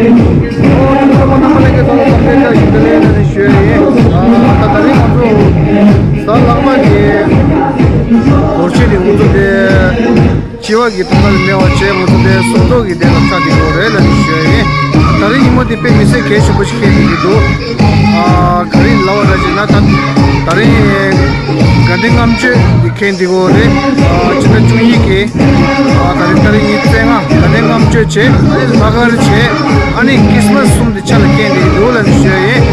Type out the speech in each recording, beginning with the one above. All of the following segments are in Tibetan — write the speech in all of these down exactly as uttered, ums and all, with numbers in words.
ཨོ་ཚང་མ་རྣམ་པ་ལྷན་རྒྱས་ཚང་མ་ལ་བཀྲ་ཤིས་བདེ་ལེགས་ལ་ནི་ཞུ་ཡ་ཡིན། ཨ་ད་ད་རིང་ང་ཚོ་གཟའ་ལྷག་པ་གི་སྒོར་གཞས་དེ་ང་ཚོ་དེ་སྤྱི་བ་གི་ཐོག་ལ་མེད་པ་བྱས། ང་ཚོ་དེ་སུམ་མདོ་གི་དེ་ལ་ཆགས་བསྡད་ཡོད་རེད་ལ་ནི་ཞུ་ཡ་ཡིན། ད་རིང་ཉིན་མོ་དེ་དཔེ་མི་སྲིད་གལ་ཆེན་པོ་ཞིག་འཁེལ་བསྡད་ཀྱི་འདུག་ཨ་ག་རེ་ལབ་པ་ར་ཅིག་ན། ད་ད་རིང་དགའ་ལྡན་ལྔ་མཆོད་དེ་འཁེལ་བསྡད་ཡོད་རེད། ཨ་ཕྱི་ཟླ་བཅུ་གཉིས་ཀྱི་ཨ་ད་རིང་ད་རིང་ཉི་ཤུ་རྩ་ལྔ་དགའ་ལྡན་ལྔ་མཆོད་བྱས། ཨ་ནི་ལྷག་དཀར་བྱས། ཨ་ནི་ཁྲིས་མས་གསུམ་དེ་ཆ་ལ་འཁེལ་བསྡད་ཀྱི་འདུག་ལ་ནི་ཞུ་ཡ་ཡིན།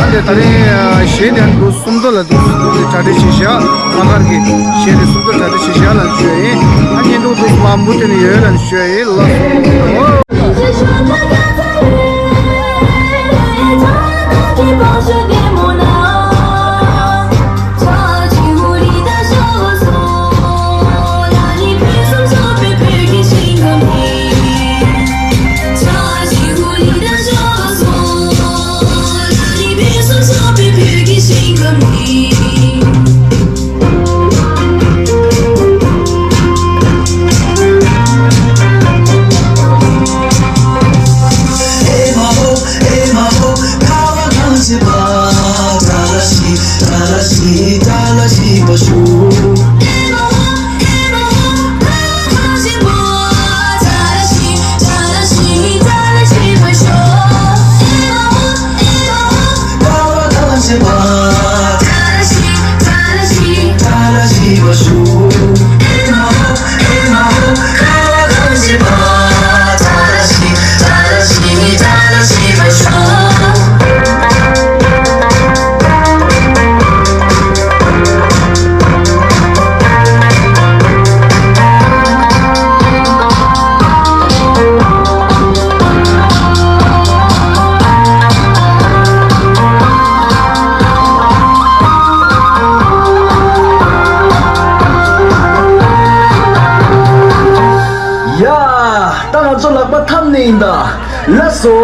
ཨ་དེ་ད་རིང་གཞས་དེ་འདུག་སུམ་མདོ་ལ་འདུག་སུམ་མདོ་དེ་གྲ་སྒྲིག་བྱས་བཞག་ལྷག་དཀར་གྱི་གཞས་དེ་སུམ་མདོ་གྲ་སྒྲིག་བྱས་བཞག་ལ་ནི་ཞུ་ཡ་ཡིན། ཨ་ནི་འདུག་འདུག་མ་མུ་མཐུད་ནས་ཡོད་ལ་ནི་ཞུ་ཡ་ཡིན། ལགས་སོ། ཡ། ད་ང་ཚོ་ལག་པ་འཐམ་ནས་ཡིན་ད། ལགས་སོ།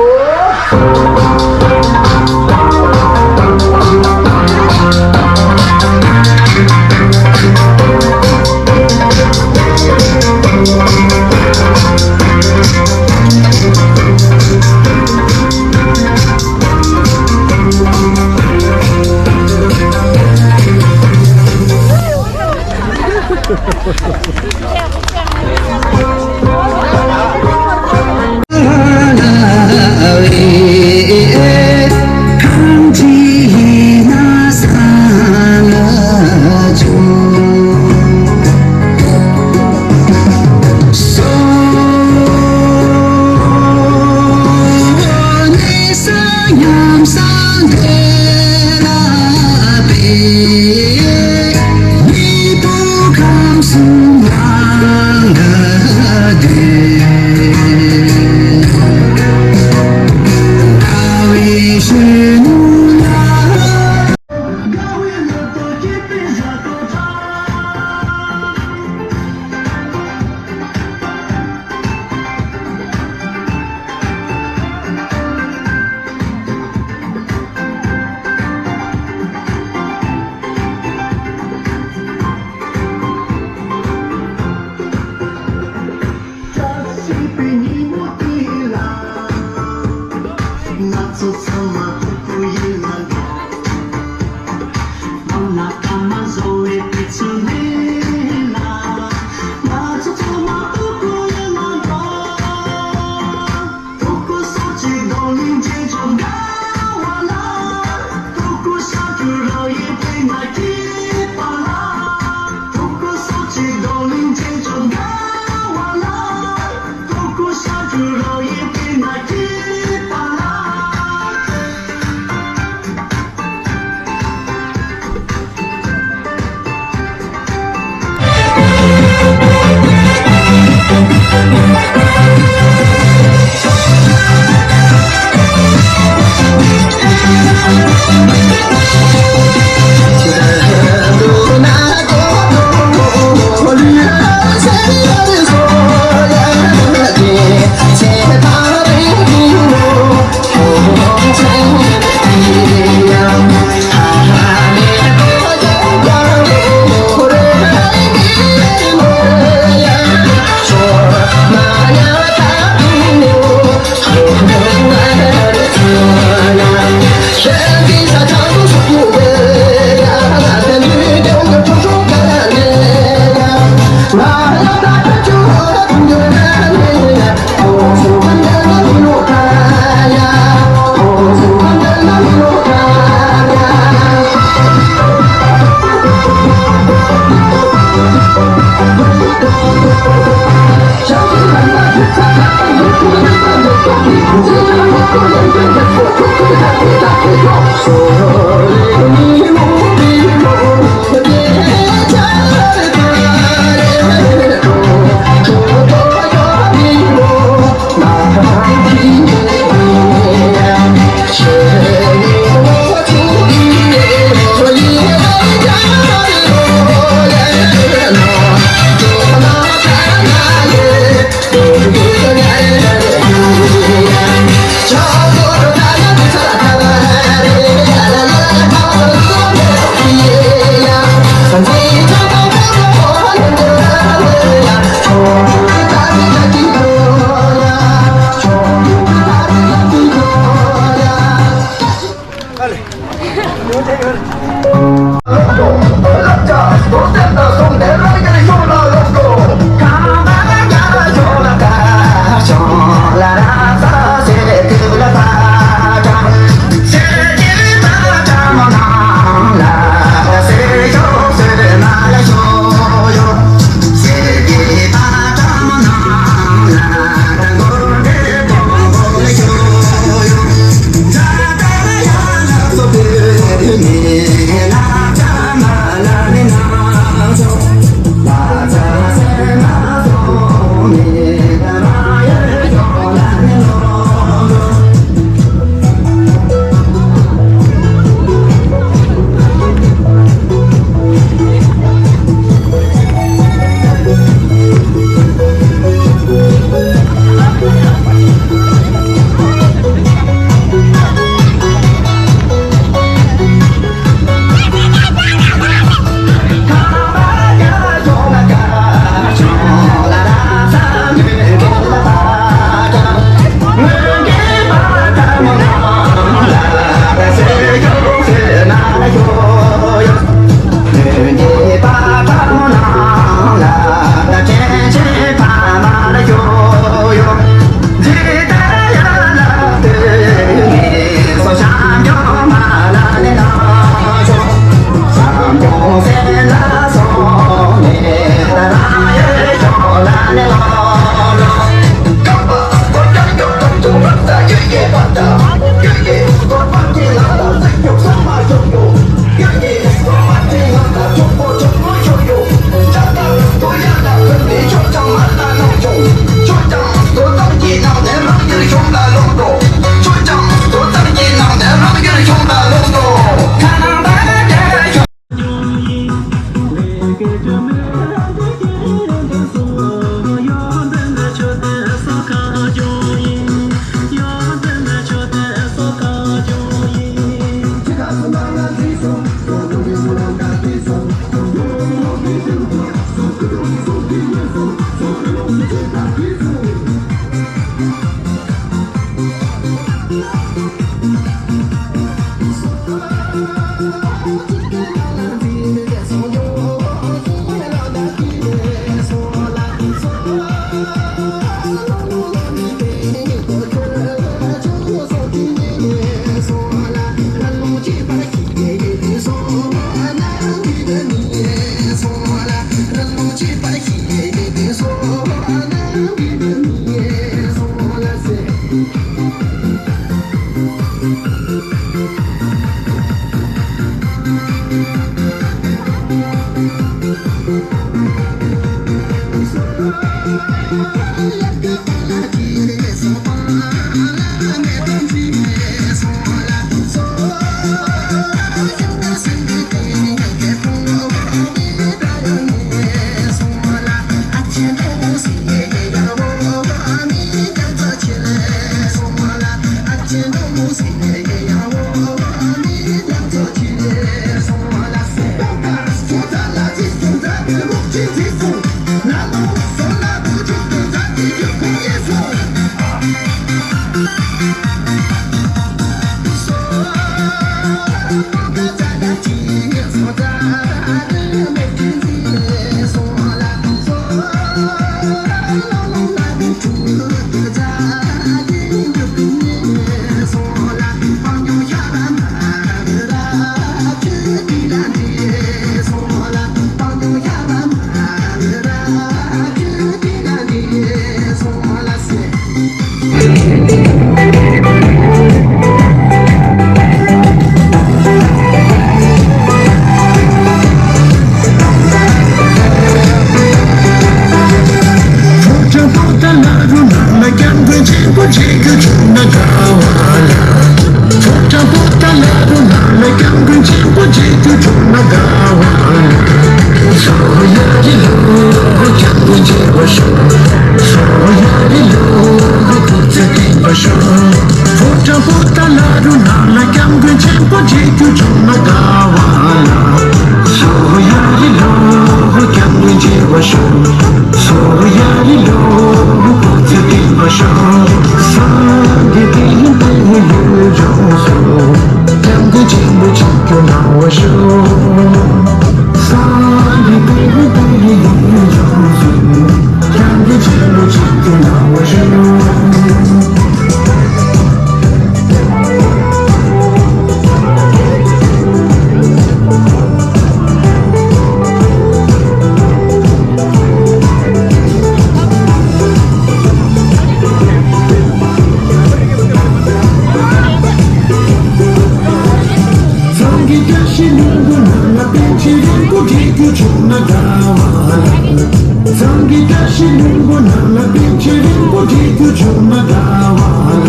གང་གི་བཀྲ་ཤིས་ལྷུན་པོ་ནང་ལ། པཎ་ཆེན་རིན་པོ་ཆེ་ཁྱོད་བྱོན་ན་དགའ་བ་ལ།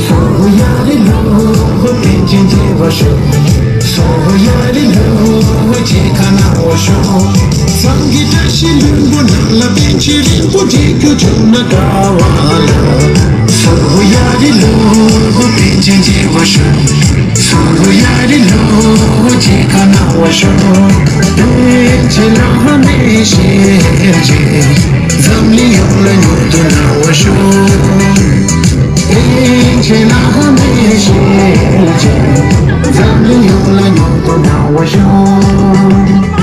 སོ་ཡ་རི་ལོ། པཎ་ཆེན་མཇལ་བར་ཤོག་སོ་ཡ་རི་ལོ། མཇལ་ཁ་གནང་བར་ཤོག་གང་གི་བཀྲ་ཤིས་ལྷུན་པོ་ནང་ལ། པཎ་ཆེན་རིན་པོ་ཆེ་ཁྱོད་བྱོན་ན་དགའ་བ་ལ། སོ་ཡ་རི་ལོ། པཎ་ཆེན་མཇལ་བར་ཤོག་སོ་ཡ་རི་ལོ། མཇལ་ཁ་གནང་བར་ཤོག་པཎ་ཆེན་བླ་མའི་ཞལ་མཇལ། འཛམ་གླིང་ཡོངས་ལ་མྱུར་དུ་གནང་བར་ཤོག་པཎ་ཆེན་བླ་མའི་ཞལ་མཇལ། འཛམ་གླིང་ཡོངས་ལ་མྱུར་དུ་གནང་བར་ཤོག